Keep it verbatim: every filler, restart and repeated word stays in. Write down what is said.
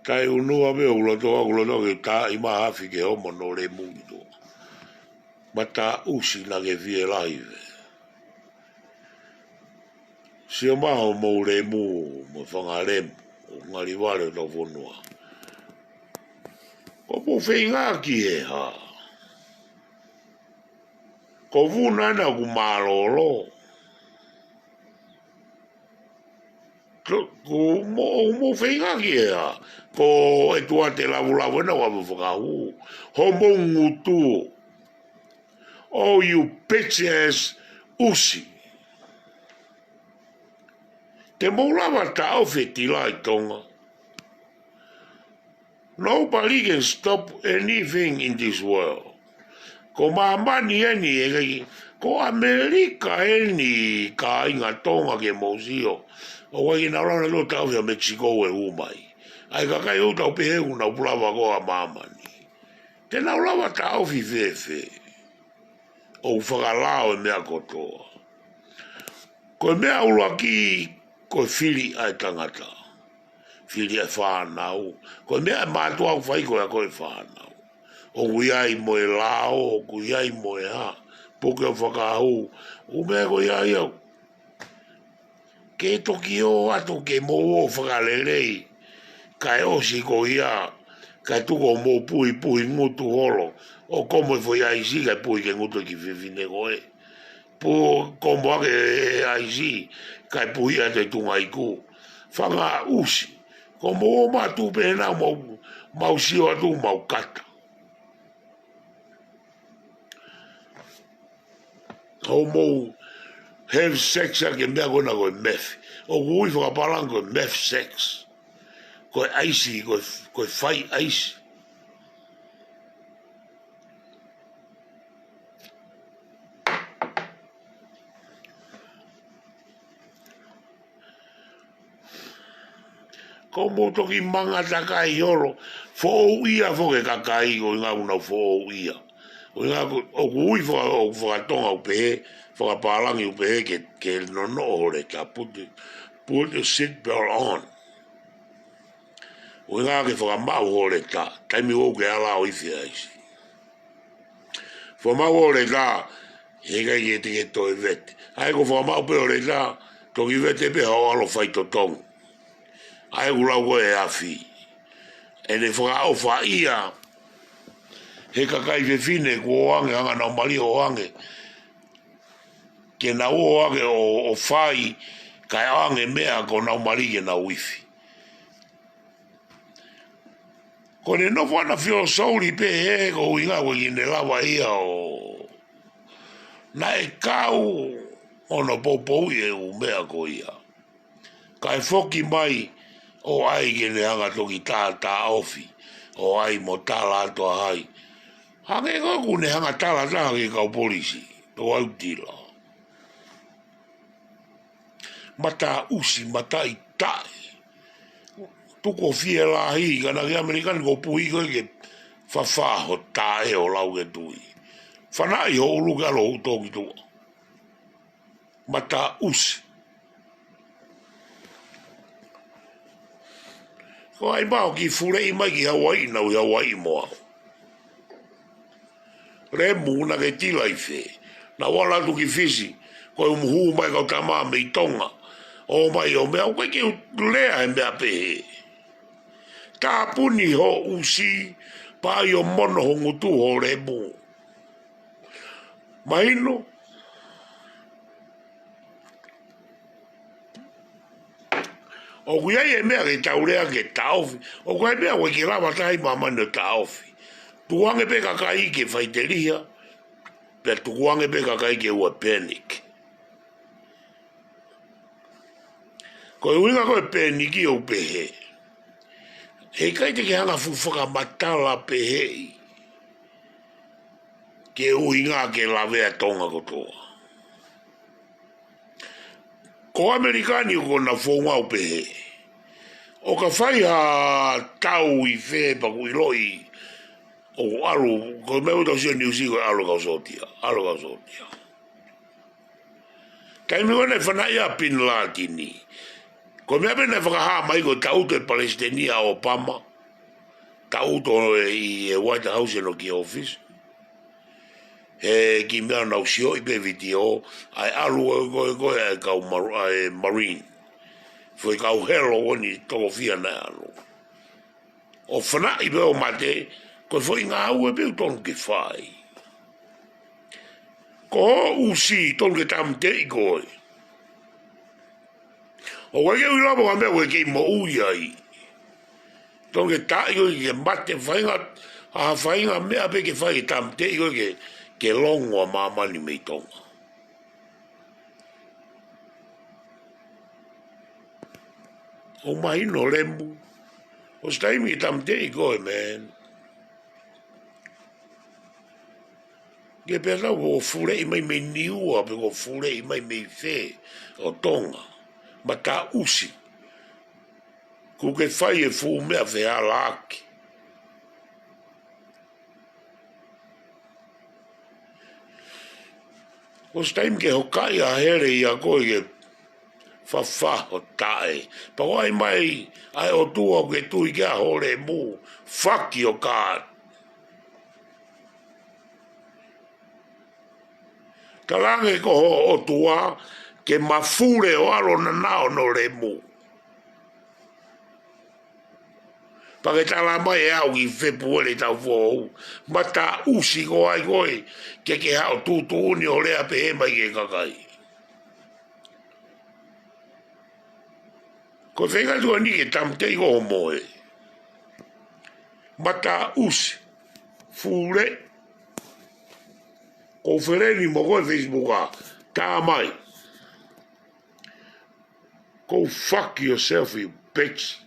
Taʻeʻunua pē ʻoku loto, ʻoku loto ke taaʻi mai ha afi ke homo hono lemu ʻi Tonga. Mataʻusi naʻa ke fie lahi pē. Sio mai hoʻomou lemu, mo e fanga lemu ʻo e ngalivale ʻo hotau fonua. Ko hoʻomou feinga ki he hā? Ko Vuna ena ʻoku mālōlō. Ko, ko mo, mo feinga ki he hā? Ko e tuate lavulavu ena ʻoku ʻave ʻo fakahū. Hoʻomou ngutu. Oh, you bitch ass ʻusi. Te mou lava taʻofi e tila ʻi Tonga. Nobody can stop anything in this world. Ko māmani eni ʻe ʻikai, ko ʻAmelika eni, kāinga Tonga, ke mou sio. ʻOku ʻikai ke nau lava nautolu ʻo taʻofi ʻa Mexico ʻe hū mai. ʻA e kakai ʻoku tau pehē ʻoku nau pulava ko ʻa māmani. Te nau lava taʻofi fēfē? ʻOku fakalao e meʻa kotoa. Ko e meʻa ʻuluaki, ko e fili ʻa e tangata. Fili ʻa e fānau. Ko e meʻa ʻa e mātuʻa ʻoku fai ko e ako e fānau. ʻOku ʻi ai mo e lao, ʻoku ʻi ai mo e hā. Puke ʻo fakahū. ʻOku meʻa ko ia ia. Ke toki ō atu ke mou ō fakalelei. Kae ʻosi ko ia. Kae tuku hoʻomou puhi, puhi ngutu holo. ʻO komo e foʻi ʻaisi kae puhi ke ngutu e kiʻi fefine ko ē. Pu, komo ake e ʻaisi, kae puhi atu e tunga iku. Fanga ʻusi. Ko mou ō mai atu pē ena mau, mau sio atu mau kata. Hoʻomou have sex ake meʻa ko ena ko e meth. ʻOku ui fakapālangi ko e meth sex. Ko e ʻaisi, ko e, ko e fai ʻaisi. Ko mou toki manga takai holo, foʻou ia foki e kakai, ko e ʻuhinga ʻoku nau foʻou ia. Ko e ʻuhinga ʻoku, ʻoku ui faka-, ʻoku fakatonga ʻoku pehē, fakapālangi ʻoku pehē ke, ke nonoʻo ho leta, put, put your seat belt on. Ko e ʻuhinga ke fakamaʻu ho leta, taimi ʻoku ke ala ʻo ifi ʻaisi. Fakamaʻu ho leta, heʻikai ke te ke toe vete. ʻA ia ko e fakamaʻu pē ho leta, toki vete pē haʻo ʻalu ʻo fai totongi. ʻA ia ʻoku lau ko e afi. ʻEne fakaʻofaʻia, he kakai fefine kuo ʻoange, hanga ʻe nau mali ʻo ʻoange. Ke nau ō ake ʻo, ʻo fai, kae ʻoange meʻa kuo nau mali ke nau ifi. Ko ʻene nofo ʻana fio souli pē he ko e ʻuhinga ko e ʻikai ke ne lava ia ʻo. Naʻe kau hono poupouʻi e ʻū meʻa ko ia. Kae foki mai ʻo ʻai ke ne hanga toki tātāʻofi, ʻo ʻai mo tala atu ʻa hai. Hangē ko ē ʻoku ne hanga tala taha ki he kau polisi, ʻo ʻai tila. Mataʻusi, mataʻitaʻe. Tuku ʻo fie lahi, ka naʻe ʻAmelika ni ko e puhi ko ē ke fafā ho taʻe ʻo lau ke tui. Fanaʻi ho ʻulu ke ʻalu ʻo tō ki tuʻa. Mataʻusi. Ko hai mau ki fuleʻi mai ki Hauaiʻi, nau ʻi Hauaiʻi mo au. Lemu naʻa ke tila ʻi fē? Naʻa ku ʻalu atu ki Fisi, ko e ʻumu hū mai kau tama mei Tonga. ʻO mai ʻo meʻa, ʻoku ʻikai ke u lea he meʻa pehē. Tāpuni ho ʻusi, pea ʻai ʻo mono ho ngutu ho lemu. Mahino? ʻOku ʻi ai e meʻa ke tau lea ke taʻofi. ʻOku ʻi ai e meʻa ʻoku ʻikai ke lava taha ʻi māmani ʻo taʻofi. Tukuange pē kakai ke faiteliha, pea tukuange pē kakai ke ua panic. Ko e ʻuhinga ko e panic ʻoku pehē. Heʻikai te ke hanga fuʻu fakamatala pehē. Ke ʻuhinga ke lavea Tonga kotoa. Ko ʻAmelika ni ko ʻena founga ʻoku pehē. ʻO ka fai ha tau ʻi fē pea kuo ʻiloʻi. ʻO ʻalu, ko e meʻa ʻoku tau sio Niu Sila ko e ʻalu kau sōtia, ʻalu kau sōtia. Taimi ko ē naʻe fanaʻi ai ʻa Bin Laden ni. Ko e meʻa pē naʻe fakahā mai ko e tau ʻe palesiteni ʻa ʻOpama. taʻutu ʻi he White House ʻo nau ki he ʻōfisi. He kiʻi meʻa naʻa nau sioʻi pē vitiō, ʻa e ʻalu ko ē, ko ē, ko ē ʻa e kau mar-, ʻa e Marine. Foʻi kau helo ko eni tokofia naʻe ʻalu. ʻO fanaʻi pē ʻo mate, ko e foʻi ngāue pē ʻoku tonu ke fai. Ko hoʻo ʻusi, tonu ke tāmateʻi koe. ʻOku ʻikai ke u ʻilo pe ko e hā e meʻa ʻoku ke kei moʻui ai. Tonu ke taaʻi koe ke mate, faʻahinga, ʻa e faʻahinga meʻa pē ke fai ke tāmateʻi koe ke, ke longo ʻa māmani mei Tonga. ʻOku mahino Lemu. ʻOsi taimi ke tāmateʻi koe, man. Ke pehē ʻoku fuleʻi mai mei Niua, pe ʻoku fuleʻi mai mei fē ʻo Tonga. Mataʻusi. Kuo ke fai e fuʻu meʻa fehālaaki. ʻOsi taimi ke hokaʻi ʻa Hele ʻia koe ke fafaho taʻe. Pea ko e ʻai mai ʻa e ʻOtua ʻoku ke tui ki ai, Lemu. Fuck your God. Talaange ko ho ʻOtua ke mafule ʻo ʻalu ʻo nanaʻo ʻo Lemu. Pea ke tala mai ʻe au ki Fēpueli taʻu foʻou. Mataʻusi ko ai koe, ke ke haʻu ʻo tuʻutuʻuni ʻo lea pehē mai ki he kakai. Ko e feinga tuʻu eni ke tāmateʻi ko ho moʻui. Mataʻusi. Fule. Ko feleni mo koe Facebook ā. Tā mai. Go fuck yourself, you bitch.